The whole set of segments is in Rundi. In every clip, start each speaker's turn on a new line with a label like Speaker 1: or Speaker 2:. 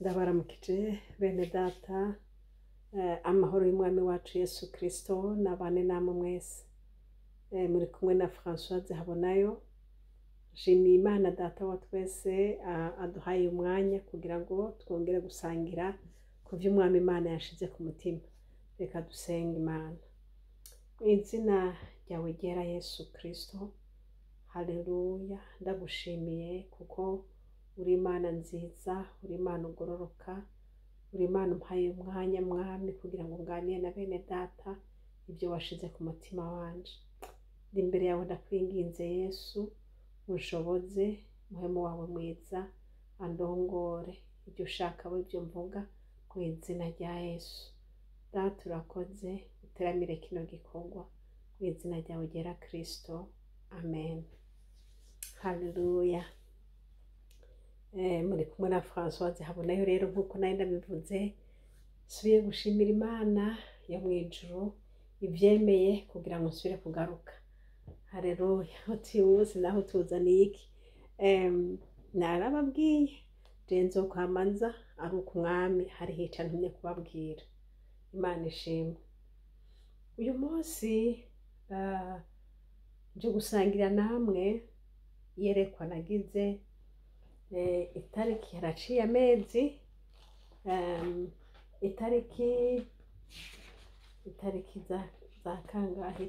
Speaker 1: Ndabaramukije bene data, amahoro y'Umwami wacu Yesu Kristo nabane namwe mwese. Muri kumwe na Françoise Habonayo. Nshimiye Imana Data wa twese aduhaye umwanya kugira ngo twongere gusangira ku vyo Umwami Imana yashize ku mutima. Reka dusenge Imana. Mu izina ryawe ryera Yesu Kristo, haleluya, ndagushimiye kuko uri Imana nziza, uri Imana ugororoka, uri Imana umpaye umwanya, Mwami, kugira ngo nganire na bene data ibyo washize ku mutima wanje. Ndi imbere yawe, ndakwinginze Yesu, unshoboze, muhemu wawe mwiza andongore, ibyo ushaka we ibyo mvuga, mu izina rya Yesu. Data, urakoze, uteramire kino gikorwa mu izina ryawe ryera Kristo, amen. Haleluya. Muri kumwe na Françoise Habonayo. Rero nk'uko nari ndabivuze, nsubiye gushimira Imana yo mu ijuru ivyemeye kugira ngo nsubire kugaruka. Haleluya. Uti umunsi naho tuzaniye iki? Narababwiye je nzokwamanza ari uko Umwami hariho ico antumye kubabwira. Imana ishimwe. Uyu munsi nje gusangira namwe iyerekwa nagize itariki, haraciye amezi, itariki za kangahe?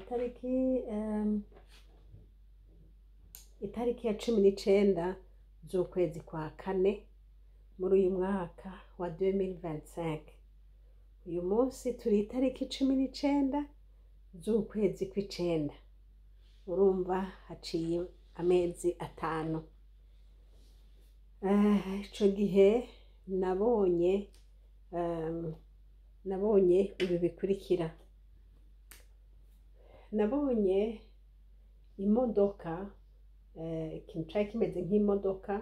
Speaker 1: Itariki ya 19 z'ukwezi kwa kane muri uyu mwaka wa 2025. Uyu munsi turi itariki 19 z'ukwezi kw'icenda, urumva haciye amezi 5. Ico gihe nabonye ibi bikurikira: nabonye imodoka, ikintu cari kimeze nk'imodoka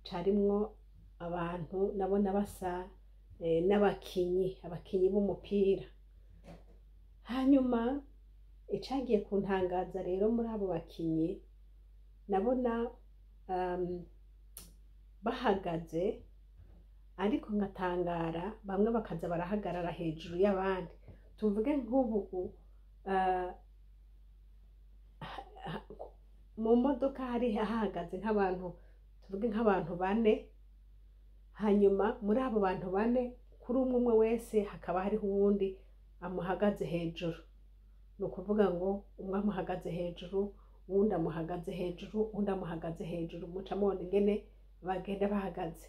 Speaker 1: carimwo abantu, nabona basa n'abakinyi, abakinyi b'umupira. Hanyuma icagiye kuntangaza rero, muri abo bakinyi nabona bahagaze, ariko nkatangara, bamwe bakaza barahagarara hejuru y'abandi. Tuvuge nk'ubu mu modoka hari hahagaze nk'abantu, tuvuge nk'abantu bane, hanyuma muri abo bantu bane, kuri umwe umwe wese hakaba hariho uwundi amuhagaze hejuru. Ni ukuvuga ngo umwe amuhagaze hejuru, uwundi amuhagaze hejuru, uwundi amuhagaze hejuru. Muca mubona ingene bagenda bahagaze.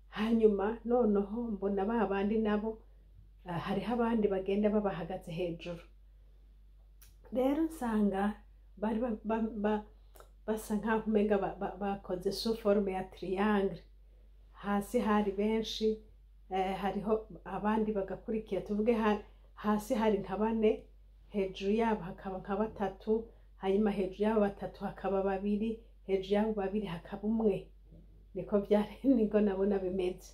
Speaker 1: Hanyuma noneho mbona ba bandi nabo, hariho abandi bagenda babahagaze hejuru. Rero nsanga bari basa nkaho umenga bakoze sous forme ya triangle. Hasi hari benshi, hariho abandi bagakurikira. Tuvuge hasi hari nka bane, hejuru yabo hakaba nka batatu, hanyuma hejuru yabo batatu hakaba babiri, hejuru yabo babiri hakaba umwe. Niko byari, niko nabona bimeze.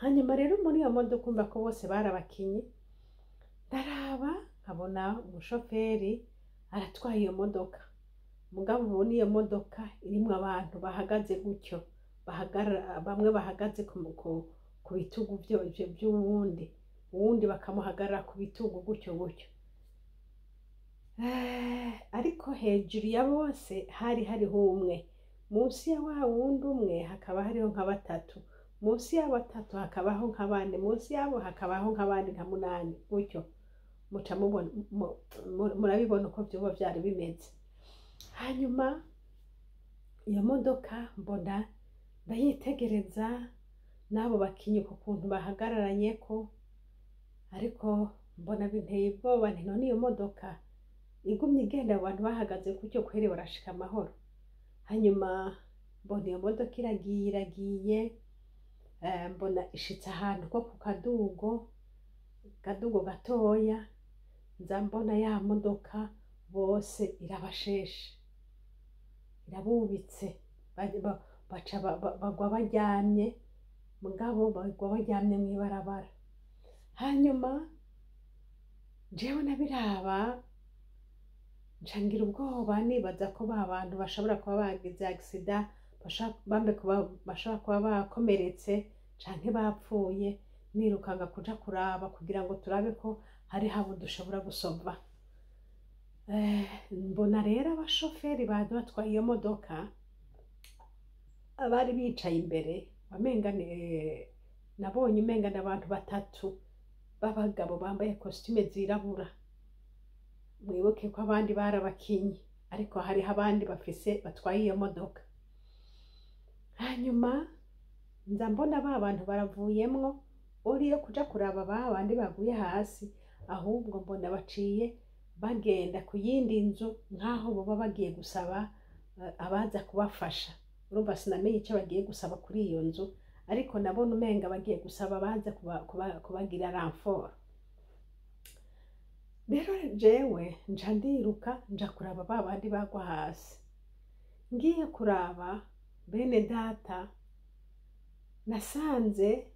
Speaker 1: Hanyuma rero muri iyo modoka, umva ko bose bari abakinyi, ndaraba nkabona umushoferi aratwaye iyo modoka, mugabo ubona iyo modoka irimwo abantu bahagaze gutyo, bahagarara, bamwe bahagaze ku bitugu vy'uwundi, uwundi bakamuhagarara ku bitugu gutyo gutyo. Ariko hejuru ya bose hari hariho umwe, munsi ya wa wundi umwe hakaba hariho nka batatu, munsi ya batatu hakabaho nka bane, munsi yabo hakabaho nk'abandi nka munani gutyo. Muca mubona, murabibona uko vyoba vyari bimeze. Hanyuma iyo modoka mbona ndayitegereza n'abo bakinyi ku kuntu bahagararanyeko, ariko mbona binteye ubwoba, nti none iyo modoka igumye igenda, abo bantu bahagaze gutyo, kweri barashika amahoro? Hanyuma mbona iyo modoka iragiye, iragiye, mbona ishitse ahantu ko ku kadugo gatoya, nza mbona ya modoka bose irabasheshe, irabubitse, baca bagwa baryamye, mugabo bagwa baryamye mw'ibarabara. Hanyuma jewe nabiraba, nca ngira ubwoba, nibaza ko ba bantu bashobora kuba bagize accident, bambe kuba bashobora kuba bakomeretse. canke bapfuye. Nirukanga kuja kuraba kugira ngo turabe ko hariho abo dushobora gusova. Mbona rero abashoferi bari batwaye iyo modoka, abari bicaye imbere, wamenga nabonye umenga ni abantu batatu b'abagabo bambaye costume zirabura. Mwibuke ko abandi bari abakinyi, ariko hariho abandi bafise batwaye iyo modoka. Hanyuma nza mbona ba bantu baravuyemwo, uriyo kuja kuraba ba bandi baguye hasi, ahubwo mbona baciye bagenda ku yindi nzu, nk'aho boba bagiye gusaba abaza kubafasha. Urumva sinamenye icyo bagiye gusaba kuri iyo nzu, ariko nabona umenga bagiye gusaba abaza kubagira renfort. Rero jewe nca ndiruka nja kuraba ba bandi bagwa hasi. Ngiye kuraba, bene data, nasanze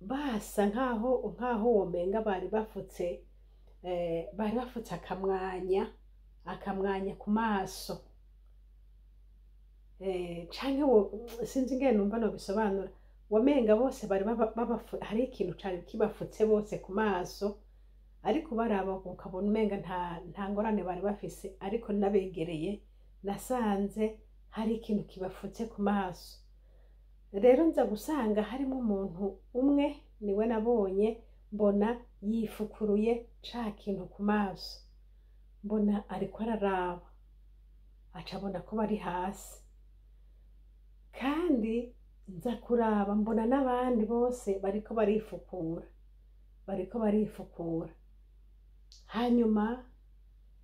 Speaker 1: basa nkaho womenga bari bafutse akamwanya ku maso, canke sinzi ingene numva nobisobanura. Wamenga bose bari hari ikintu cari kibafutse bose ku maso, ariko baraba ukabona umenga nta ngorane bari bafise. Ariko nabegereye nasanze hari ikintu kibafutse ku maso. Rero nza gusanga harimo umuntu umwe, niwe nabonye, mbona yifukuruye ca kintu ku maso, mbona ariko araraba, aca abona ko bari hasi. Kandi nza kuraba mbona n'abandi bose bariko barifukura, bariko barifukura. Hanyuma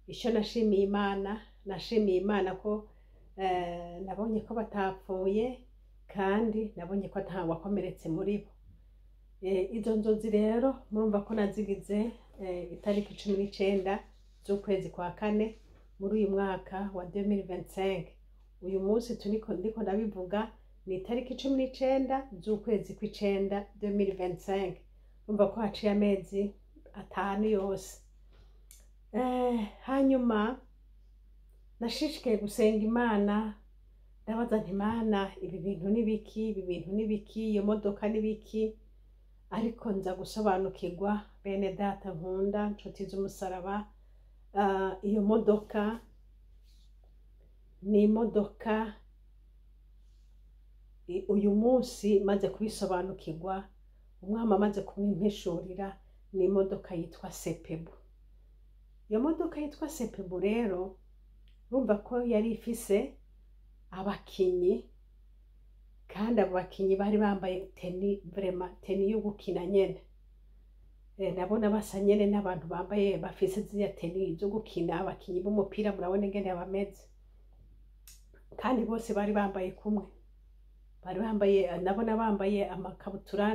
Speaker 1: icyo nashimiye Imana, nashimiye Imana ko nabonye ko batapfuye, kandi nabonye ko ata wakomeretse muri bo. Izo nzozi rero murumva ko nazigize itariki 19 z'ukwezi kwa kane muri uyu mwaka wa 2025. Uyu munsi turiko ndiko ndabivuga ni itariki 19 z'ukwezi kw'icenda 2025. Urumva ko haciye amezi 5 yose. Hanyuma nashishikaye gusenga Imana, ndabaza nti: "Imana, ibi bintu ni biki? Ibi bintu ni biki? Iyo modoka ni biki?" Ariko nza gusobanukirwa, bene data nkunda, nshuti z'umusaraba, iyo modoka ni imodoka uyu munsi maze kubisobanukirwa, umwami amaze kubimpishurira, ni imodoka yitwa Sepebu. Iyo modoka yitwa Sepebu rero, urumva ko yari ifise abakinyi, kandi abo bakinyi bari bambaye tenue, vraiment tenue yo gukina nyene. Nabona basa nyene n'abantu bambaye, bafise ziriya tenue zo gukina, abakinyi b'umupira, murabona ingene bameze. Kandi bose bari bambaye kumwe, bari bambaye, nabona bambaye amakabutura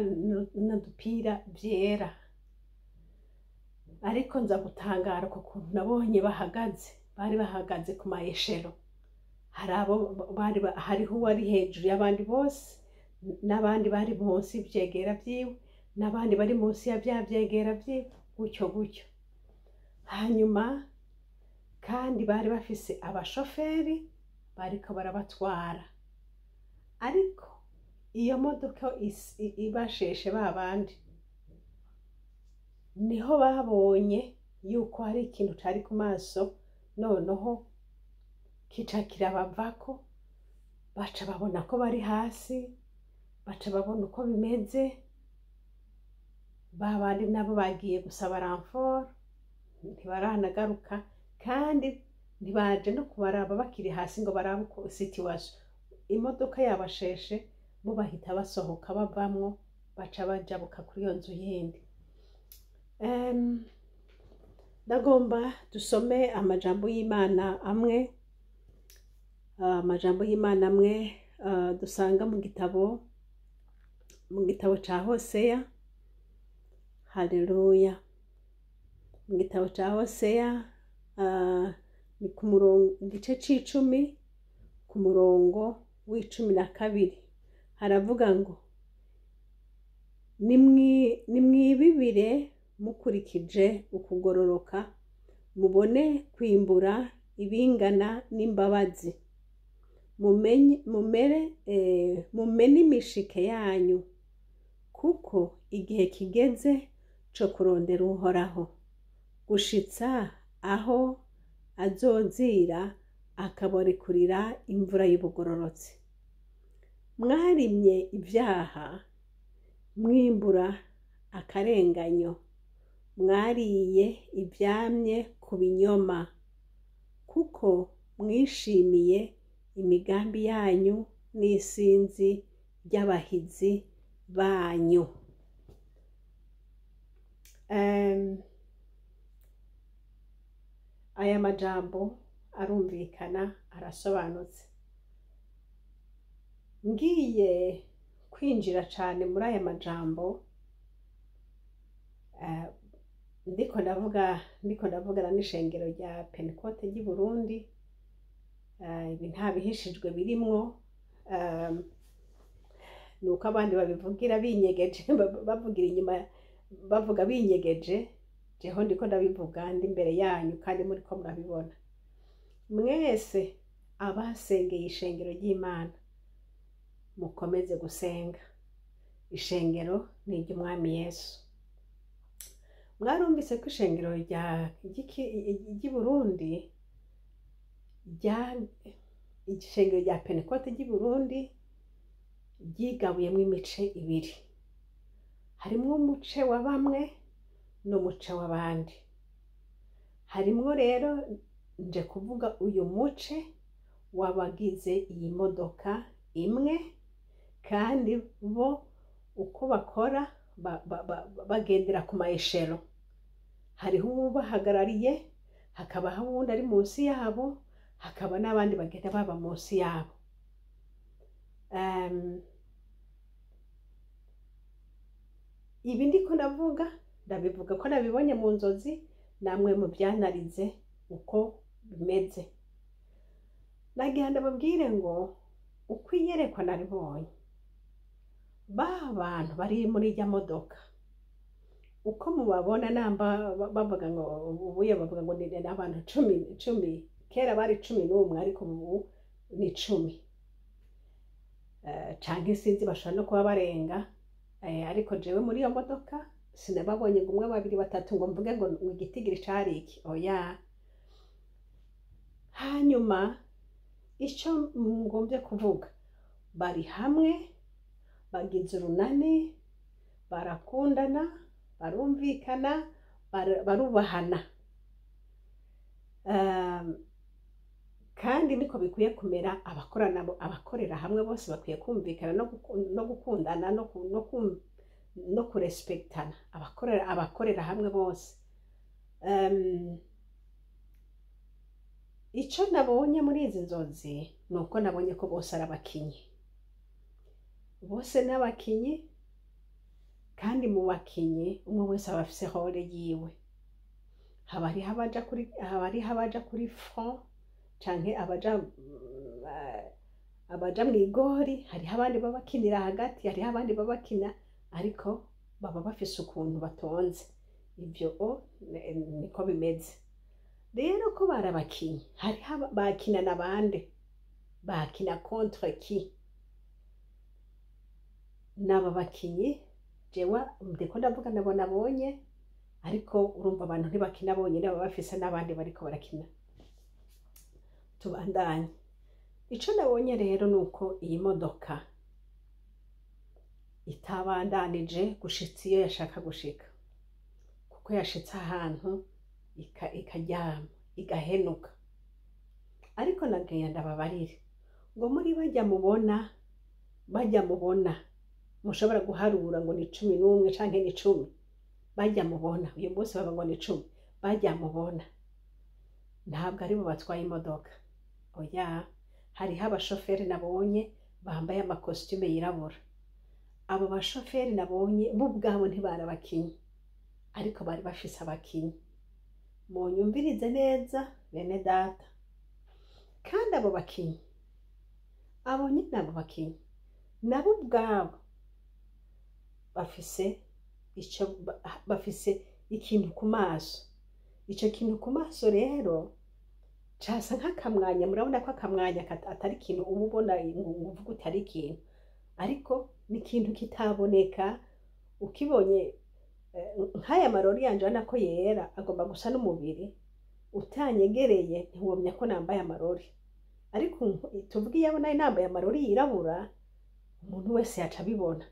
Speaker 1: n'udupira vyera. Ariko nza gutangara ku kuntu nabonye bahagaze, bari bahagaze ku ma échelons. Hari abo bari hariho uwari hejuru y'abandi bose, n'abandi bari munsi y'ivyegera vyiwe, n'abandi bari munsi ya vya vyegera vyiwe, gutyo gutyo. Hanyuma kandi bari bafise abashoferi bariko barabatwara. Ariko iyo modoka ibasheshe ba bandi, niho babonye yuko hari ikintu cari ku maso, noneho kica kirabavako, baca babona ko bari hasi, baca babona uko bimeze. Ba bandi nabo bagiye gusaba renfort, ntibaranagaruka, kandi ntibaje no kubaraba bakiri hasi ngo barabe uko situation. Imodoka yabasheshe, bo bahita basohoka, bavamwo, baca bajabuka kuri iyo nzu yindi. Ndagomba dusome amajambo y'Imana amwe, amajambo y'Imana amwe dusanga mu gitabo ca Hoseya. Haleluya! Mu gitabo ca Hoseya, ni ku murongo, igice c'icumi, ku murongo w'12, haravuga ngo: "Nimwibibire mukurikije ukugororoka, mubone kwimbura ibingana n'imbabazi, mumene imishike yanyu." Kuko igihe kigeze co kurondera Uhoraho, gushitsa aho azozira akabarekurira imvura y'ubugororotsi. Mwarimye ivyaha, mwimbura akarenganyo, mwariye ivyamye ku binyoma, kuko mwishimiye imigambi yanyu n'isinzi ry'abahizi banyu. Aya majambo arumvikana, arasobanutse. Ngiye kwinjira cane muri aya majambo, ndiko ndavugana n'ishengero rya Pentekote ry'i Burundi. Ibi nta bihishijwe birimwo, nuko abandi babivugira binyegeje, bavugira inyuma, bavuga binyegeje. Jeho ndiko ndabivuga ndi imbere yanyu kandi muriko murabibona. Mwese abasengeye ishengero ry'Imana, mukomeze gusenga. Ishengero ni iry'Umwami Yesu. Mwarumvise ko ishengero ry'i Burundi, ishengero rya Pentekote ry'i Burundi ryigabuyemwo imice ibiri. Harimwo umuce wa bamwe n'umuce w'abandi. Harimwo rero, nje kuvuga uyu muce w'abagize iyi modoka imwe, kandi bo uko bakora bagendera ku mayeshero. Hariho uwubahagarariye, hakabaho uwundi ari munsi yabo, hakaba n'abandi bagenda baba munsi yabo. Ibi ndiko ndavuga, ndabivuga ko nabibonye mu nzozi, namwe muvyanarize uko bimeze. Nagira ndababwire ngo uko iyerekwa naribonye, ba bantu bari muri irya modoka, uko mubabona, namba bavuga ngo ubuye bavuga ngo ni abantu cumi cumi, kera bari 11, ariko ubu ni 10, canke sinzi, bashobora no kuba barenga. Ariko jewe muri iyo modoka sinababonye ngo umwe, babiri, batatu, ngo mvuge ngo igitigiri cari iki, oya. Hanyuma ico ngombye kuvuga, bari hamwe, bagize urunani, barakundana, barumvikana, barubahana. Kandi niko bikwiye kumera. Abakorana, abakorera hamwe bose bakwiye kumvikana no gukundana no kurespektana, abakorera hamwe bose. Ico nabonye muri izi nzozi ni uko nabonye ko bose ari abakinyi, bose ni abakinyi, kandi mu bakinyi umwe wese aba afise rôle yiwe. Haba hariho abaja kuri front canke abaja mw'igori, hariho abandi baba bakinira hagati, hariho abandi baba bakina, ariko baba bafise ukuntu batonze. Ivyo niko bimeze. Rero ko bari abakinyi, hariho bakina na bande? Bakina contre qui? N'aba bakinyi jewe ndiko ndavuga nabo nabonye, ariko urumva abantu ntibakina bonyene, baba bafise n'abandi bariko barakina. Tubandanye. Ico nabonye rero nuko iyi modoka itabandanije gushitsa iyo yashaka gushika, kuko yashitse ahantu ikaryama, igahenuka. Ariko nagira ndababarire ngo muri barya mubona, barya mubona mushobora guharura ngo ni 11 canke ni 10, barya mubona uyu munsi baba ngo ni 10, barya mubona ntabwo aribo batwaye imodoka, oya. Hariho abashoferi nabonye bambaye amakositume yirabura. Abo bashoferi nabonye bo ubwabo ntibari abakinyi, ariko bari bafise abakinyi. Munyumvirize neza, bene data. Kandi abo bakinyi, abo nyine, abo bakinyi nabo ubwabo bafise ico, bafise ikintu ku maso. Ico kintu ku maso rero casa nk'akamwanya. Murabona ko akamwanya atari ikintu uba ubona ngo uvuge uti ari ikintu, ariko ni ikintu kitaboneka. Ukibonye nk'aya marori yanje, urabona ko yera, agomba gusa n'umubiri. Utanyegereye ntiwomenya ko nambaye amarori, ariko tuvuge iyo nari nambaye amarori yirabura, umuntu wese yaca abibona.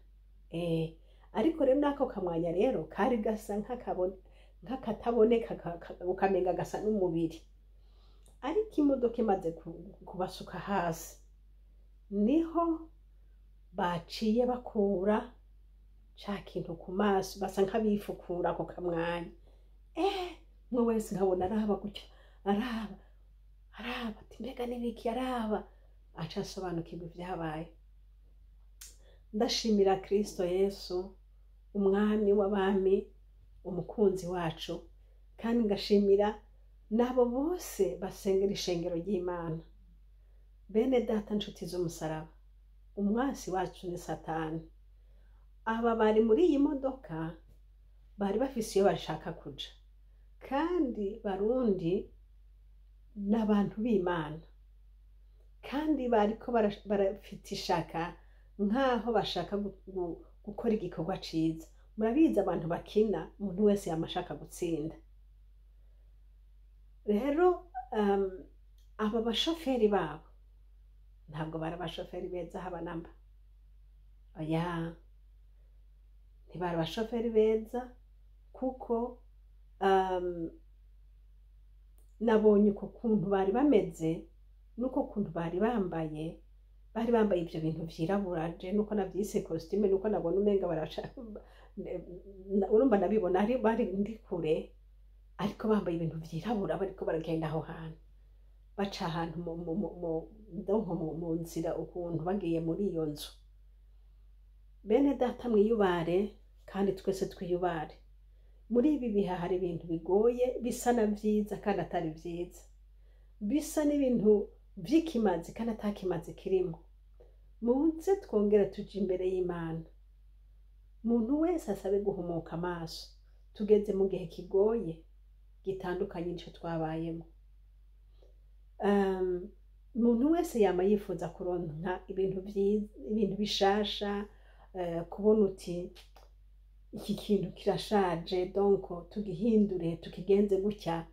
Speaker 1: Ariko rero n'ako kamwanya rero kari gasa nk'akataboneka, ukamenga gasa n'umubiri. Ariko imodoka imaze kubasuka hasi, niho baciye bakura ca kintu ku maso, basa nk'abifukura ako kamwanya. Umwe wese nkabona araba gutya, araba, araba, ati: "Mbega n'ibiki?" Araba, aca asobanukirwa ivyabaye. Ndashimira Kristo Yesu, umwami w'abami, umukunzi wacu, kandi ngashimira n'abo bose basengera ishengero ry'Imana. Bene data, nshuti z'umusaraba, umwansi wacu ni Satani. Aba bari muri iyi modoka bari bafise iyo bashaka kuja, kandi Barundi n'abantu b'Imana, kandi bariko barafite ishaka nk'aho bashaka gukora igikorwa ciza. Murabizi, abantu bakina, umuntu wese yama ashaka gutsinda. Rero aba bashoferi babo ntabwo bari abashoferi beza, haba namba. Oya, ntibari abashoferi beza, kuko nabonye uko kuntu bari bameze n'uko kuntu bari bambaye. Bari bambaye ibyo bintu vyirabura, je nuko navyise costume, nuko nabona umenga baraca, urumva nabibona ari bari ndi kure, ariko bambaye ibintu vyirabura, bariko baragenda aho hantu, baca ahantu donc mu nzira ukuntu bagiye muri iyo nzu. Bene data, mwiyubare, kandi twese twiyubare. Muri ibi bihe hari ibintu bigoye, bisa na vyiza kandi atari vyiza, bisa n'ibintu vy'ikimazi kandi atakimazi kirimo. Muze twongere tuje imbere y'Imana. Umuntu wese asabe guhumuka amaso. Tugeze mu gihe kigoye, gitandukanye n'ico twabayemo. Umuntu wese yama yifuza kuronka ibintu vyiza, ibintu bishasha, kubona uti iki kintu kirashaje, donc tugihindure, tukigenze gutya,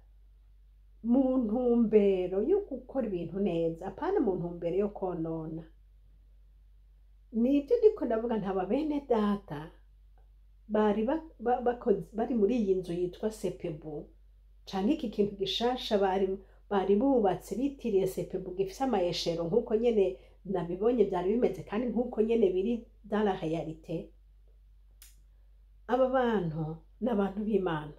Speaker 1: mu ntumbero yo gukora ibintu neza, apana mu ntumbero yo konona. Nibyo ndiko ndavuga. Ntaba bene data bari bari muri iyi nzu yitwa Sepebu, canke iki kintu gishasha bari bubatse bitiriye Sepebu, gifise ama échelons, nk'uko nyene nabibonye vyari bimeze, kandi nk'uko nyene biri dans la réalité. Aba bantu ni abantu b'Imana.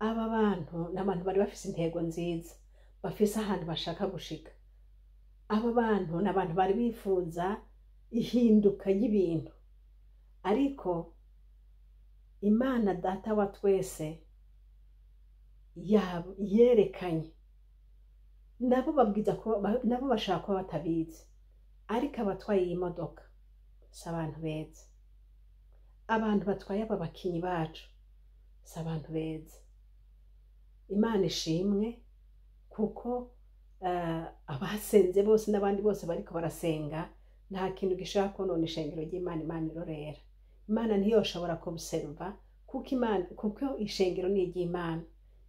Speaker 1: Aba bantu ni abantu bari bafise intego nziza, bafise ahantu bashaka gushika. Aba bantu ni abantu bari bifuza ihinduka ry'ibintu, ariko Imana Data wa twese yerekanye nabo babwiza ko nabo bashaka kuba batabizi. Ariko abatwaye iyi modoka si abantu beza. Abantu batwaye aba bakinyi bacu si abantu beza. Imana ishimwe, kuko abasenze bose n'abandi bose bariko barasenga, nta kintu gishobora konona ishengero ry'Imana. Imana irorera, Imana ntiyoshobora kubuseruva, kuko Imana, kuko ishengero ni iry'Imana.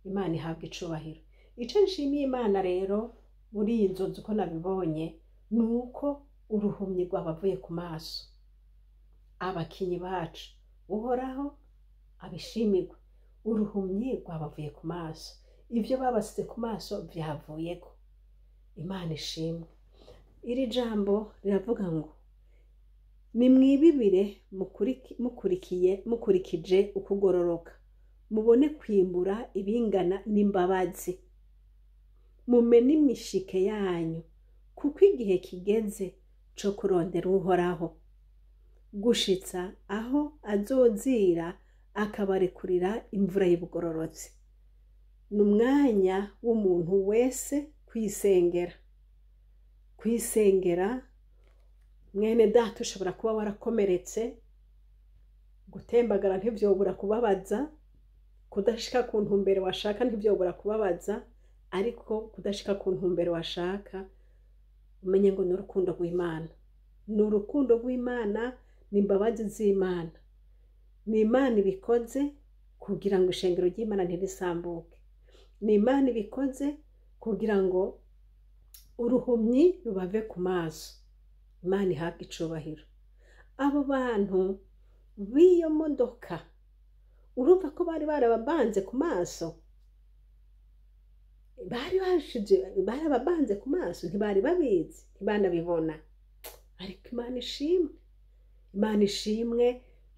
Speaker 1: Imana ihabwa icubahiro. Ico nshimiye Imana rero muri iyi nzozi, uko nabibonye, ni uko uruhumyi rwabavuye ku maso abakinyi bacu. Uhoraho abishimirwe, uruhumyi rwabavuye ku maso, ivyo babasize ku maso vyavuyeko. Imana ishimwe. Iri jambo riravuga ngo: "Nimwibibire mukurikije ukugororoka, mubone kwimbura ibingana n'imbabazi. Mumene imishike yanyu, kuko igihe kigeze co kurondera Uhoraho, gushitsa aho azozira akabarekurira imvura y'ubugororotsi." Ni umwanya w'umuntu wese kwisengera, kwisengera. Mwene data, ushobora kuba warakomeretse. Gutembagara ntivyobura kubabaza, kudashika ku ntumbero washaka ntivyobura kubabaza, ariko kudashika ku ntumbero washaka, umenye ngo ni urukundo rw'Imana, ni urukundo rw'Imana, ni imbabazi z'Imana. Ni Imana ibikoze kugira ngo ishengero ry'Imana ntirisambuke. Ni Imana ibikoze kugira ngo uruhumyi rubave ku maso. Imana ihabwe icubahiro. Abo bantu b'iyo modoka urumva ko bari barababanze ku maso, bari bashize barababanze ku maso, ntibari babizi, ntibanabibona. Ariko Imana ishimwe, Imana ishimwe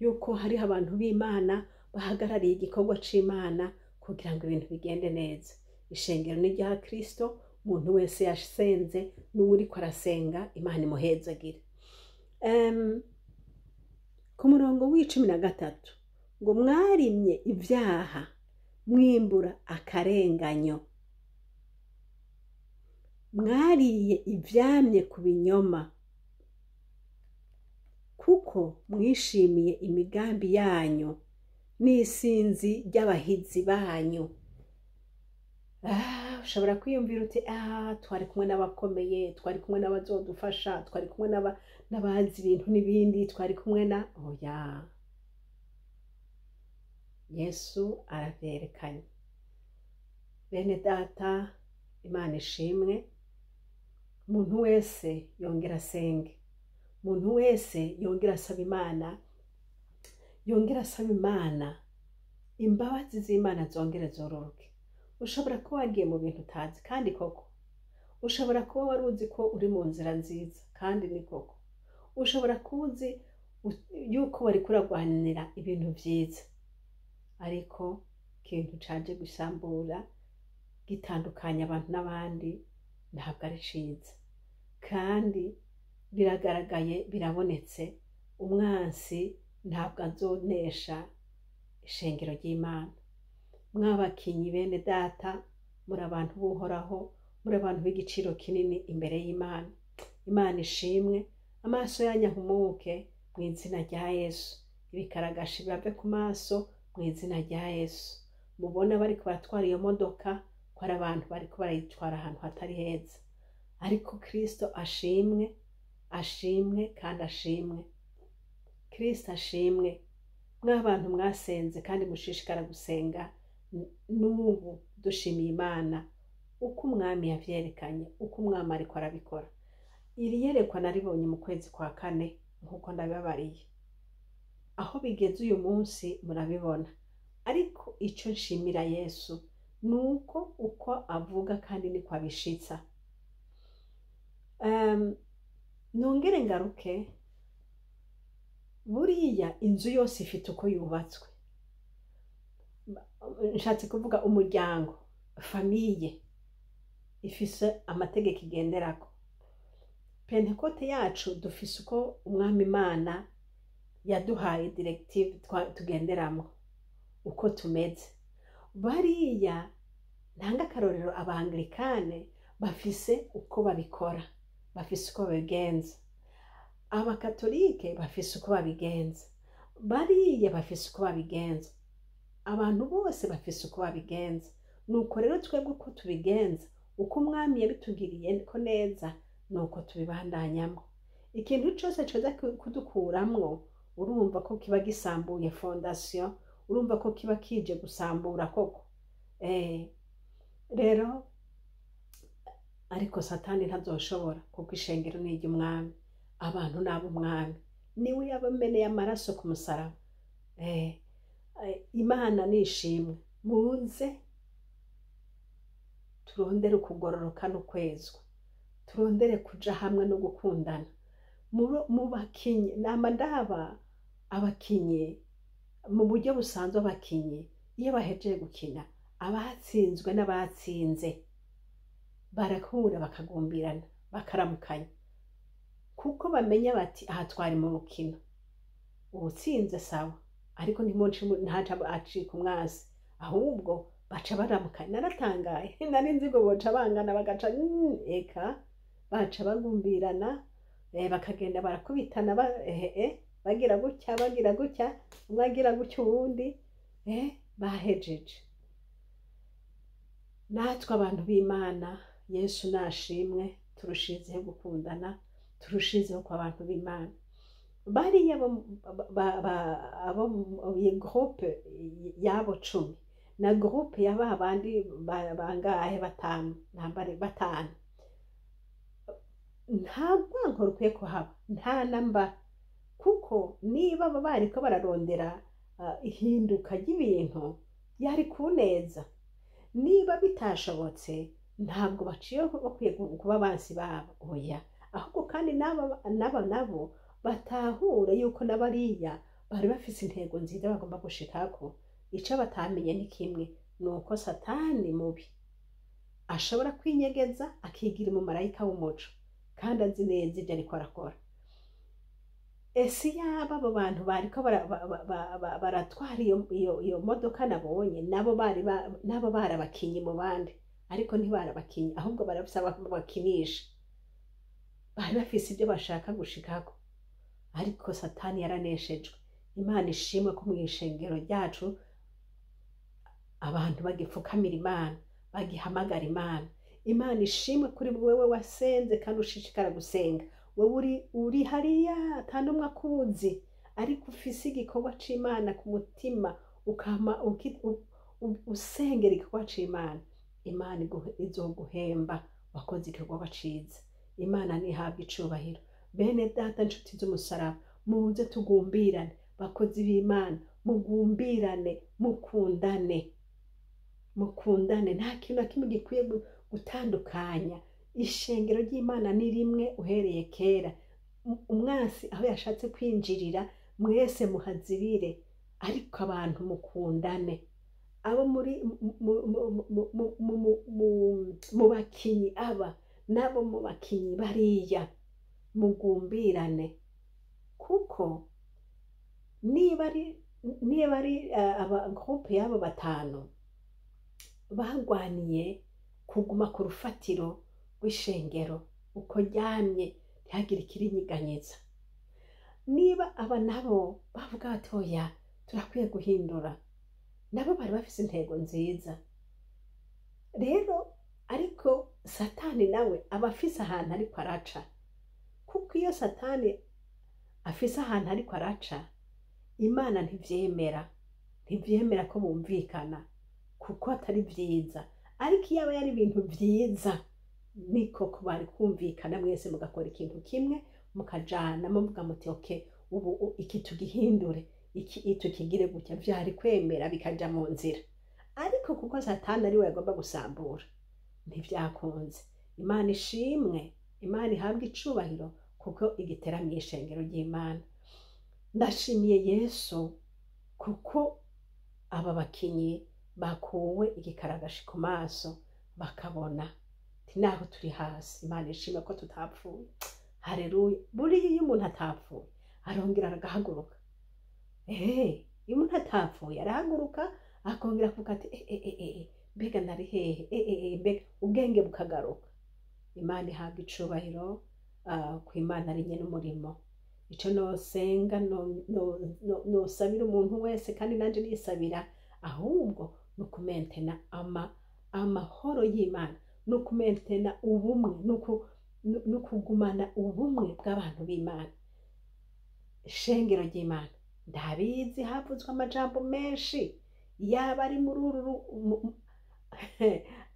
Speaker 1: yuko hariho abantu b'Imana bahagarariye igikorwa c'Imana kugira ngo ibintu bigende neza. Ishengero ni rya Kristo, umuntu wese yasenze n'uwuriko arasenga, Imana imuhezagire. Ku murongo w'13 ngo mwarimye ibyaha mwimbura akarenganyo, mwariye ivyamye ku binyoma, kuko mwishimiye imigambi yanyu n'isinzi ry'abahizi banyu. Ushobora kwiyumvira uti twari kumwe n'abakomeye, twari kumwe n'abazodufasha, twari kumwe n'abazi ibintu n'ibindi, twari kumwe na oya. Yesu aravyerekanye. Bene data, Imana ishimwe. Umuntu wese yongera asenge, umuntu wese yongera asaba Imana, yongera asaba Imana imbabazi z'Imana zongere zororoke. Ushobora kuba wagiye mu bintu utazi, kandi koko ushobora kuba wari uzi ko uri mu nzira nziza, kandi ni koko ushobora kuba uzi yuko wariko uragwanira ibintu vyiza, ariko ikintu caje gusambura gitandukanya abantu n'abandi ntabwo ari ciza. Kandi biragaragaye, birabonetse, umwansi ntabwo azonesha ishengero ry'Imana. Mwabakinyi bene data, muri abantu b'Uhoraho, muri abantu b'igiciro kinini imbere y'Imana. Imana ishimwe. Amaso yanyu ahumuke mu izina rya Yesu. Ibikaragashi bibave ku maso mu izina rya Yesu. Mubona bariko baratwara iyo modoka ko ari abantu bariko barayitwara ahantu hatari heza, ariko Kristo ashimwe, ashimwe kandi ashimwe. Kristo ashimwe. Mw'abantu mwasenze kandi mushishikara gusenga, n'ubu dushimiye Imana uko umwami yavyerekanye, uko umwami ariko arabikora. Iri yerekwa naribonye mu kwezi kwa kane nk'uko ndabibabariye. Aho bigeze uyu munsi murabibona. Ariko ico nshimira Yesu nuko uko avuga kandi niko abishitsa. Nongere ngaruke, buriya inzu yose ifite uko yubatswe. Nshatse kuvuga umuryango, famille ifise amategeko igenderako. Pentekote yacu dufise uko umwami Imana yaduhaye directive tugenderamo, uko tumeze. Bariya ntanga akarorero, Abanglikane bafise uko babikora, bafise uko babigenza. Abakatolike bafise uko babigenza, bariya bafise uko babigenza. Abantu bose bafise uko babigenza. Nuko rero twebwe uko tubigenza, uko umwami yabitugiriye ko neza, nuko tubibandanyamwo. Ikintu cose coza kudukuramwo, urumva ko kiba gisambuye fondation, urumva ko kiba kije gusambura koko. Rero ariko Satani ntazoshobora, kuko ishengero ni iry'umwami, abantu n'ab'umwami, niwe yabameneye amaraso ku musaraba. Imana nishimwe. Muze turondere ukugororoka no kwezwa, turondere kuja hamwe no gukundana. Mu bakinyi nama ndaba abakinyi mu buryo busanzwe, abakinyi iyo bahejeje gukina, abatsinzwe n'abatsinze barahura bakagumbirana, bakaramukanya, kuko bamenya bati aha twari mu rukino, uwutsinze sawa, ariko ntimunce ntaca acika umwasi, ahubwo baca baramukanya. Naratangaye, nari nzi ngo boca bangana bagaca eka baca bagumbirana, bakagenda barakubitana, bagira gutya, bagira gutya, umwe agira gutya uwundi, bahejeje. Natwe abantu b'Imana, Yesu nashimwe, turushizeho gukundana, turushizeho ku abantu b'Imana. Bariya abo iyi groupe y'abo 10 na groupe ya ba bandi bangahe, batanu, ntambare batanu, nta rwanko rukwiye kuhaba, nta namba, kuko niba baba bariko bararondera ihinduka ry'ibintu yari kuneza, niba bitashobotse, ntabwo baciye bakwiye kuba abansi babo, oya. Ahubwo kandi n'aba nabo batahure yuko n'abariya bari bafise intego nziza bagomba gushikako. Ico batamenye ni kimwe, ni uko Satani mubi ashobora kwinyegeza akigira umumarayika w'umuco, kandi azi neza ibyo ariko arakora. Ese yaba abo bantu bariko baratwara iyo modoka nabonye, nabo bari nabo barabakinyi mu bandi, ariko ntibarabakinyi, ahubwo barafise abo bakinisha, bari bafise ibyo bashaka gushikako, ariko Satani yaraneshejwe. Imana ishimwe ko mu ishengero ryacu abantu bagipfukamira Imana, bagihamagara Imana. Imana ishimwe kuri wewe wasenze kandi ushishikara gusenga, wewe uri hariya ata n'umwe akuzi, ariko ufise igikorwa c'Imana ku mutima, ukama usengera igikorwa c'Imana. Imana izoguhemba, wakoze igikorwa ciza. Imana ntihabwe icubahiro. Bene data, nshuti z'umusaraba, muze tugumbirane. Bakozi b'Imana, mugumbirane, mukundane, mukundane. Nta kintu na kimwe gikwiye gutandukanya. Ishengero ry'Imana ni rimwe uhereye kera. Umwansi aho yashatse kwinjirira, mwese muhazibire, ariko abantu mukundane. Abo muri mu bakinyi aba nabo mu bakinyi bariya, mugumbirane, kuko niba ari aba groupe y'abo batanu bagwaniye kuguma ku rufatiro rw'ishengero uko ryamye, ntihagire ikirinyeganyeza, niba aba nabo bavuga bati: "Oya, turakwiye guhindura", nabo bari bafise intego nziza rero. Ariko Satani nawe aba afise ahantu ariko araca, kuko iyo Satani afise ahantu ariko araca, Imana ntivyemera, ntivyemera ko bumvikana, kuko atari vyiza. Ariko iyo aba yari ibintu vyiza, niko ko bari kumvikana, mwese mugakora ikintu kimwe, mukajana, muvuga muti: "Okay, ubu iki tugihindure, iki tukigire gutya", vyari kwemera bikaja mu nzira. Ariko kuko Satani ariwe yagomba gusambura, ntivyakunze. Imana ishimwe, Imana ihabwe icubahiro, kuko igitera mw'ishengero ry'Imana. Ndashimiye Yesu kuko aba bakinyi bakuwe igikaragashi ku maso, bakabona ati naho turi hasi, Imana ishimwe ko tutapfuye. Hareruya! Buriya iyo umuntu atapfuye arongera agahaguruka. Iyo umuntu atapfuye arahaguruka, akongera kuvuga ati: "Eh, eh, eh, eh, mbega nari hehe? Eh, eh, eh, mbega", ubwenge bukagaruka. Imana ihabwa icubahiro, ku Imana ari nyene umurimo. Ico nosenga, nosabira umuntu wese, kandi nanje nisabira ahubwo, ni ukumentena amahoro y'Imana, ni ukumentena ubumwe, ni ukugumana ubumwe bw'abantu b'Imana. Ishengero ry'Imana, ndabizi havuzwe amajambo menshi, yaba ari muri uru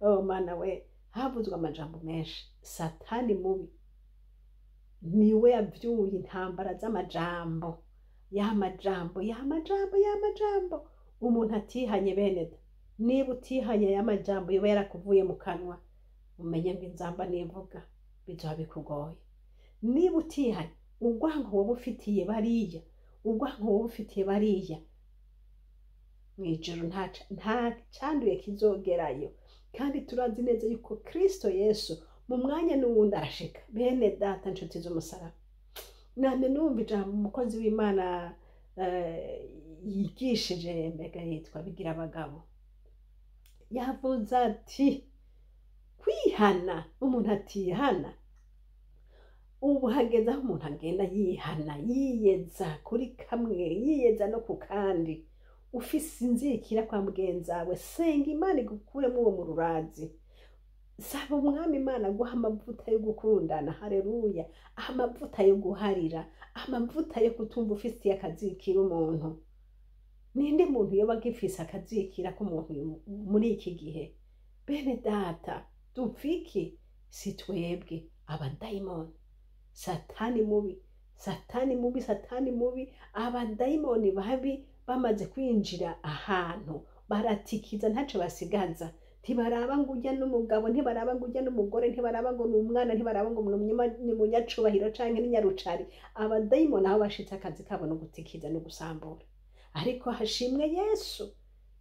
Speaker 1: oh Mana we, havuzwe amajambo menshi. Satani mubi niwe yavyuye intambara z'amajambo, y'amajambo, y'amajambo, y'amajambo. Umuntu atihanye, bene da, niba utihanye, y'amajambo yoba yarakuvuye mu kanwa, umenye ngo inzamba nivuga bizoba bikugoye. Niba utihanye, urwanko woba ufitiye bariya, urwanko woba ufitiye bariya, mw'ijuru nta canduye kizogerayo. Kandi turazi neza yuko Kristo Yesu mu mwanya n'uwundi arashika. Bene data, nshuti z'umusaraba, namwe numva ijambo umukozi w'Imana yigishije, mbega yitwa Bigira Abagabo, yavuze ati kwihana, umuntu atihana, ubu hageze aho umuntu agenda yihana, yiyeza kuri kamwe, yiyeza no ku kandi. Ufise inzikira kwa mugenzawe, senga Imana igukuremo uwo mu rurazi. Saba Umwami Imana guha amavuta yo gukundana, haleluya, amavuta yo guharira, amavuta yo kutumva ufitiye akazikira umuntu. Ninde muntu yoba agifise akazikira k'umuntu muri iki gihe? Bene data, dupfiki si twebwe, abadayimoni, Satani mubi, Satani mubi, Satani mubi. Abadayimoni babi bamaze kwinjira ahantu baratikiza, ntaco basigaza. Ntibaraba ngo ujya n'umugabo, ntibaraba ngo ujya n'umugore, ntibaraba ngo ni umwana, ntibaraba ngo ni umunyacubahiro canke ni nyarucari. Abadayimoni aho bashitse, akazi kabo no gutikiza no gusambura. Ariko hashimwe Yesu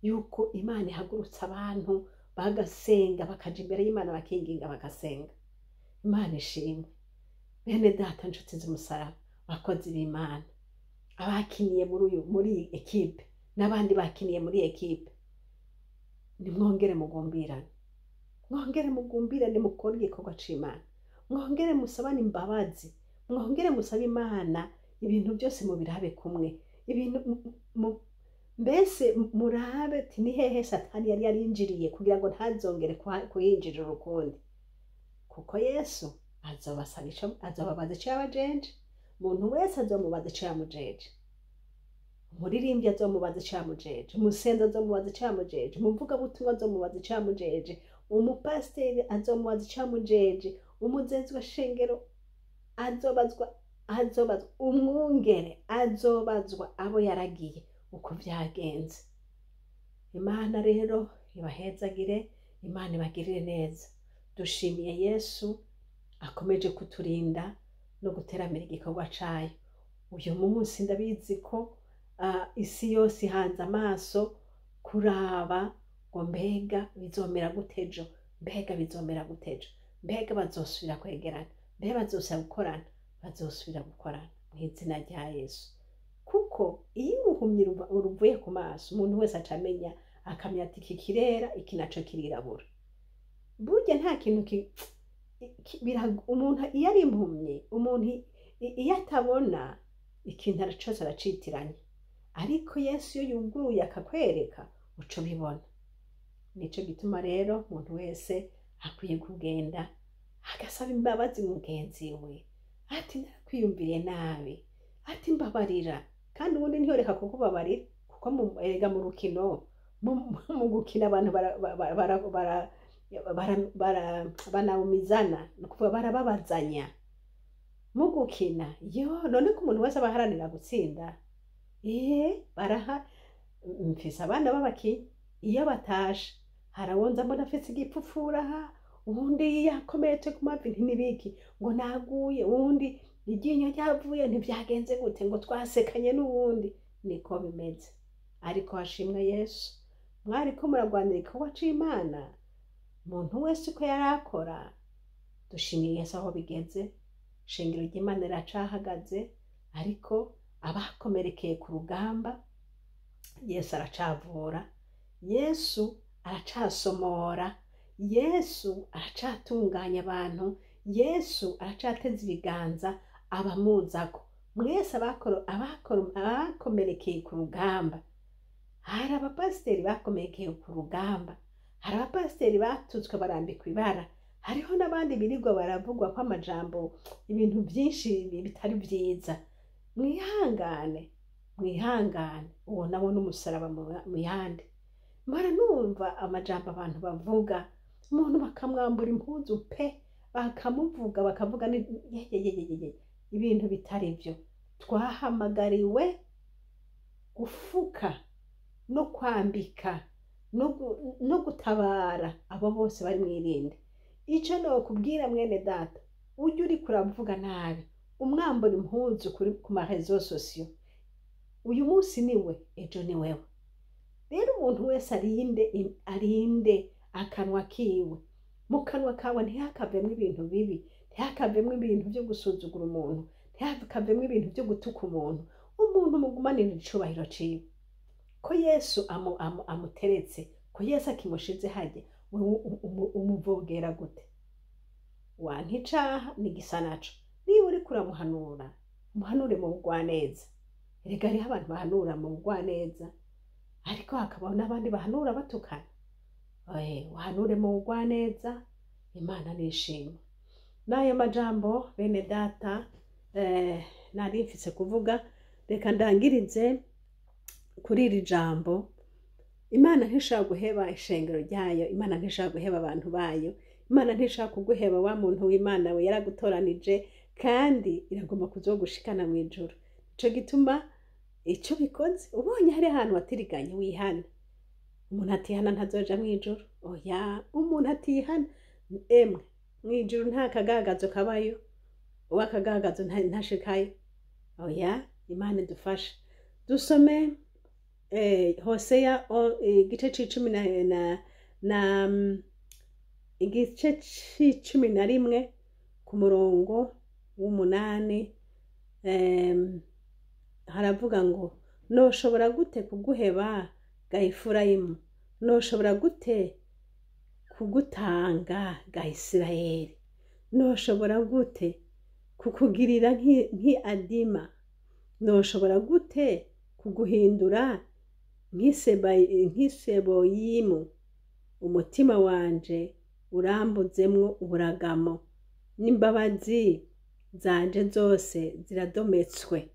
Speaker 1: yuko Imana ihagurutsa abantu bagasenga, bakaja imbere y'Imana, bakinginga, bagasenga. Imana ishimwe. Bene data, nshuti z'umusaraba, bakozi b'Imana, abakiniye muri iyi ekipe n'abandi bakiniye muri ekipe, nimwongere mugumbirane, mwongere mugumbirane, mukore igikorwa c'Imana, mwongere musabane imbabazi, mwongere musabe Imana. Ibintu byose mubirabe kumwe, ibintu mbese murabe ati ni hehe Satani yari yarinjiriye, kugira ngo ntazongere kuhinjirira ukundi, kuko Yesu azobasaba ico, azobabaza ico yabajeje. Umuntu wese azomubaza ico yamujeje. Umuririmbyi azomubaza ico yamujeje, umusenzi azomubaza ico yamujeje, umuvugabutumwa azomubaza ico yamujeje, umupasiteri azomubaza ico yamujeje, umuzezwa shengero azobazwa, azobazwa umwungere, azobazwa abo yaragiye uko vyagenze. Imana rero ibahezagire, Imana ibagirire neza. Dushimiye Yesu akomeje kuturinda no guteramira igikorwa cayo. Uyu munsi ndabizi ko isi yose ihanze amaso kuraba ngo mbega bizomera gute ejo, mbega bizomera gute ejo, mbega bazosubira kwegerana, mbega bazosubira gukorana? Bazosubira gukorana mu izina rya Yesu, kuko iyo uruhumyi ruvuye ku maso, umuntu wese aca amenya, akamenya ati iki kirera, iki naco kirirabura. Burya nta kintu umuntu iyo ari impumyi, umuntu iyo atabona ikintu cose aracitiranya. Ariko Yesu iyo yuguruye akakwereka, uca ubibona. Nico gituma rero umuntu wese akwiye kugenda agasaba imbabazi mugenzi we, ati narakwiyumviriye nabi, ati mbabarira. Kandi ubundi ntiyoreka kukubabarira, kuko erega mu rukino, mu gukina, abantu banaumizana, ni ukuvuga barababazanya mu gukina. Yo none ko umuntu wese aba aharanira gutsinda, baraha. Mfise abana b'abakinyi, iyo batashe harawonza mbona afise igipfupfura aha, uwundi yakomeretse ku mavi, nti nibiki? Ngo naguye. Uwundi iryinyo ryavuye, ntibyagenze gute? Ngo twasekanye n'uwundi. Niko bimeze. Ariko hashimwe Yesu, mwariko muragwanira igikorwa c'Imana, umuntu wese uko yari akora. Dushimiye Yesu aho bigeze. Shengero ry'Imana riracahagaze, ariko abakomerekeye ku rugamba, Yesu aracavura, Yesu aracasomora, Yesu aracatunganya abantu, Yesu aracateza ibiganza abamuzako. Mwese abakomerekeye ku rugamba, hari abapasiteri bakomerekeye ku rugamba, hari abapasiteri batutswe barambikwa ibara, hariho n'abandi birirwa baravugwa ko amajambo, ibintu byinshi bitari byiza. Mwihangane, mwihangane, uwo nawo n'umusaraba mu yandi. Mpora numva amajambo abantu bavuga, umuntu bakamwambura impuzu pe, bakamuvuga, bakavuga yeyeyeyeye, ibintu bitari byo. Twahamagariwe gufuka no kwambika no gutabara abo bose bari mwirinde. Icyo nokubwira, mwene data, ujye uriko uravuga nabi, umwambura impuzu ku ma réseaux sociaux, uyu munsi niwe, ejo ni wewe. Rero umuntu wese arinde akanwa kiwe. Mu kanwa kawe ntihakavemo ibintu bibi, ntihakavemo ibintu byo gusuzugura umuntu, ntihakavemo ibintu byo gutuka umuntu. Umuntu mugumanire icubahiro ciwe, ko Yesu amuteretse, ko Yesu akimushize hajya. Wewe umuvogera gute? Wanka icaha n'igisa naco. Niba uriko uramuhanura, umuhanure mu bugwaneza. Erega hariho abantu bahanura mu bugwaneza, ariko hakabaho n'abandi bahanura batukana. Uhanure mu bugwaneza. Imana nishimwe. N'ayo majambo, bene data, nari mfise kuvuga. Reka ndangirize kuri iri jambo: Imana ntishobora guheba ishengero ryayo, Imana ntishobora guheba abantu bayo, Imana ntishobora kuguheba, wa muntu w'Imana we. Yaragutoranije kandi iragomba kuzogushikana mu ijuru. Nico gituma ico bikoze, ubonye hari ahantu watiriganye, wihana. Umuntu atihana ntazoja mu ijuru, oya. Umuntu atihana, emwe, mu ijuru nta kagagazo kabayo. Uwakagagazo ntashikayo, oya. Imana idufashe. Dusome Hoseya igice c'icumi na igice c'11 ku murongo w'8. Haravuga ngo: "Noshobora gute kuguheba, ga Efurayimu? Noshobora gute kugutanga, ga Isirayeli? Noshobora gute kukugirira nk'i Adima? Noshobora gute kuguhindura nk'i Seboyimu? Umutima wanje urambuzemwo uburagamo, n'imbabazi zanje zose ziradometswe."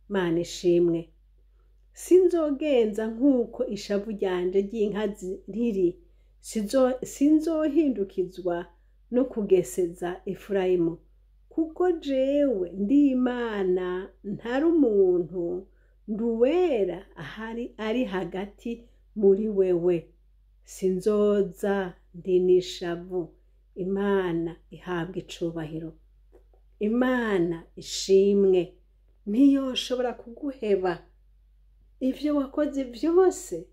Speaker 1: Mana ishimwe. "Sinzogenza nk'uko ishavu ryanje ry'inkazi riri, sinzohindukizwa no kugeseza Efurayimu, kuko jewe ndi Imana, ntari umuntu, ndi Uwera ahari ari hagati muri wewe. Sinzoza ndi n'ishavu." Imana ihabwa icubahiro, Imana ishimwe. Ntiyoshobora kuguheba. Ivyo wakoze vyose,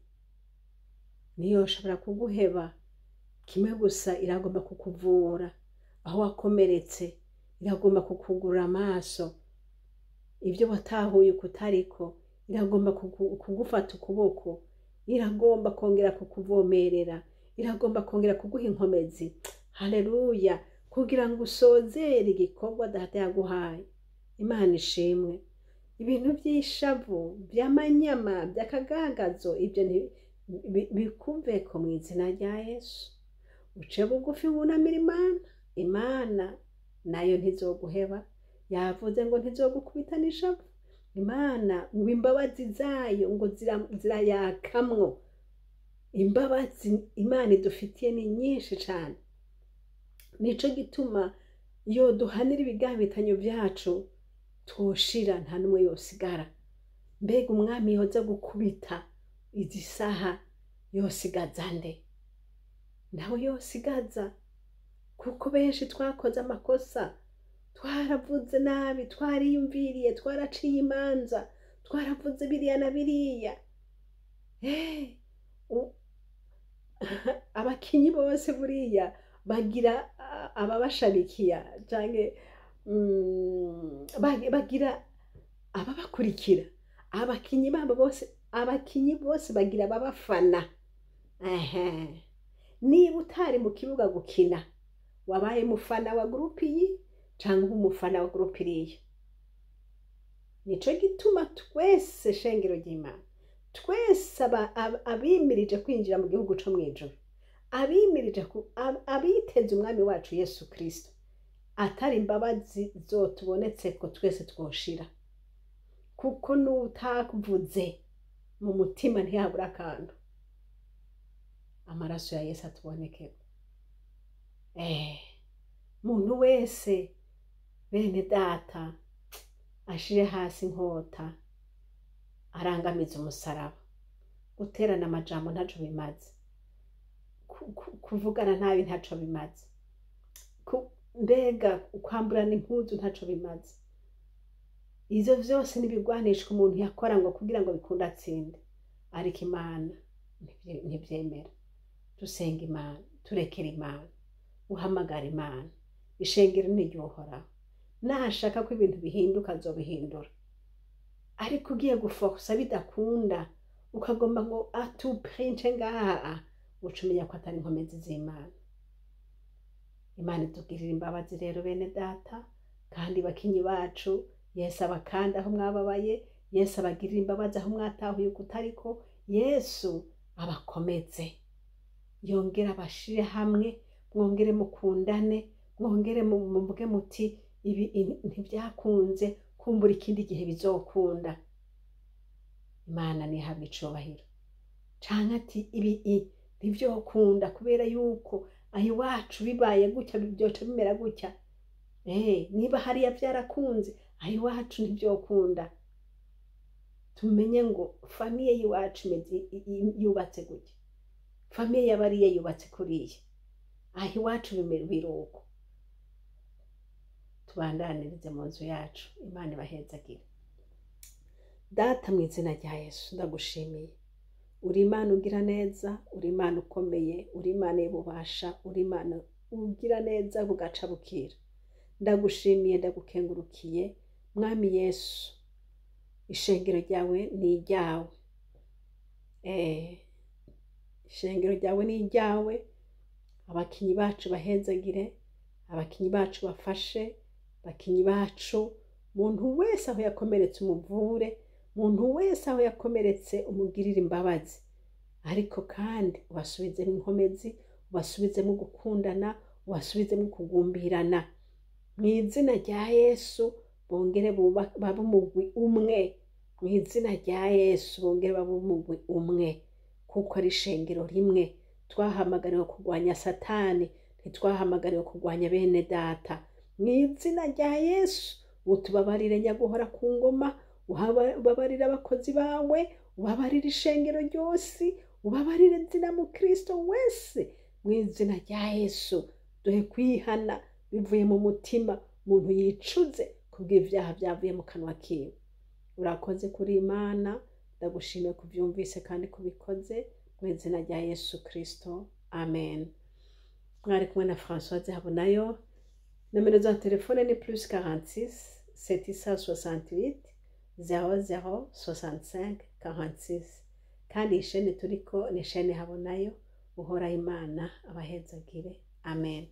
Speaker 1: ntiyoshobora kuguheba. Kimwe gusa, iragomba kukuvura aho wakomeretse, iragomba kukugura amaso ibyo watahuye ukutariko, iragomba kugufata ukuboko, iragomba kongera kukuvomerera, iragomba kongera kuguha inkomezi, haleluya, kugira ngo usozere igikorwa Data yaguhaye. Imana ishimwe. Ibintu by'ishavu, by'amanyama, by'akagagazo, ibyo bikuveko mu izina rya Yesu. Uce bugufi, wunamira Imana. Imana nayo ntizoguheba. Yavuze ngo ntizogukubita n'ishavu. Imana ngo imbabazi zayo ngo zirayakamwo. Imbabazi Imana idufitiye ni nyinshi cyane. Nico gituma iyo duhanira ibigabitanyo byacu, twoshira, nta n'umwe yosigara. Mbega umwami yoza gukubita izi saha, yosigaza nde? Nawe yosigaza, kuko benshi twakoze amakosa, twaravuze nabi, twariyumviriye, twaraciye imanza, twaravuze biriya na biriya. Abakinyi bose buriya bagira ababashabikiya canke bagira ababakurikira. Abakinyi babo bose, abakinyi bose bagira ababafana. Ehe, niba utari mu kibuga gukina, wabaye mufana wa groupe iyi cyangwa umufana wa groupe iriya. Nico gituma twese, shengero ry'Imana, twese abimirije kwinjira mu gihugu co mw'ijuru, abimirije abiteze umwami wacu Yesu Kristo, atari imbabazi zotubonetse ko twese twoshira, kuko n'utavuze mu mutima ntiyabura akantu. Amaraso ya Yesu atubonekeko. Muntu wese, bene data, ashire hasi inkota, arangamiza umusaraba. Guterana amajambo ntaco bimaze, kuvugana nabi ntaco bimaze, mbega kwamburana impuzu ntaco bimaze. Ivyo vyose n'ibigwanishwa umuntu yakora ngo kugira ngo bikunde atsinde, ariko Imana ntivyemera. Dusenga Imana, turekera Imana, uhamagara Imana. Ishengero ni iry'Uhoraho. Nashaka ko ibintu bihinduka, azobihindura. Ariko ugiye guforsa bidakunda, ukagomba ngo atuprince ngaha, uca umenya ko atari inkomezi z'Imana. Imana itugirira imbabazi rero, bene data kandi bakinyi bacu. Yesu abakanda aho mwababaye, Yesu abagirira imbabazi aho mwatahuye ukutariko, Yesu abakomeze, yongera abashire hamwe. Mwongere mukundane, mwongere muvuge muti ibi ntibyakunze, kumbura ikindi gihe bizokunda. Imana ntihabwe icubahiro. Canke ati ibi ntivyokunda kubera yuko aho iwacu bibaye gutya byoca bimera gutya. Niba hariya vyarakunze, aho iwacu ntivyokunda. Tumenye ngo famille y'iwacu imeze yubatse gutya, famille y'abariya yubatse kuriya, aho iwacu biruko. Tubandanirize mu nzu yacu. Imana ibahezagire. Data, mu izina rya Yesu, ndagushimiye. Uri Imana ugira neza, uri Imana ukomeye, uri Imana y'ububasha, uri Imana ugira neza bugaca bukira. Ndagushimiye, ndagukengurukiye, Mwami Yesu. Ishengero ryawe ni iryawe. Ishengero ryawe ni iryawe. Abakinyi bacu bahezagire, abakinyi bacu bafashe, abakinyi bacu, muntu wese aho yakomeretse umuvure, muntu wese aho yakomeretse umugirire imbabazi, ariko kandi ubasubizemo inkomezi, ubasubizemo gukundana, ubasubizemo kugumbirana. Mu izina rya Yesu bongere babe umugwi umwe. Mu izina rya Yesu bongere babe umugwi umwe, kuko ari ishengero rimwe. Twahamagariwe kurwanya Satani, ntitwahamagariwe kurwanya bene data. Mu izina rya Yesu utubabarire, nyaguhora ku ngoma, ubabarire abakozi bawe, ubabarire ishengero ryose, ubabarire nzina mu Kristo wese. Mu izina rya Yesu duhe kwihana bivuye mu mutima, umuntu yicuze kubw'ibyaha byavuye mu kanwa kiwe. Urakoze kuri Imana, ndagushimiye kubyumvise kandi kubikoze. Mu izina rya Yesu Kristo, amen. Mwari kumwe na Françoise Habonayo. Nomero za telefone ni +46 768 00 65 46. Kandi iyi shene turiko ni shene Habonayo. Uhoraho Imana abahezagire, amen.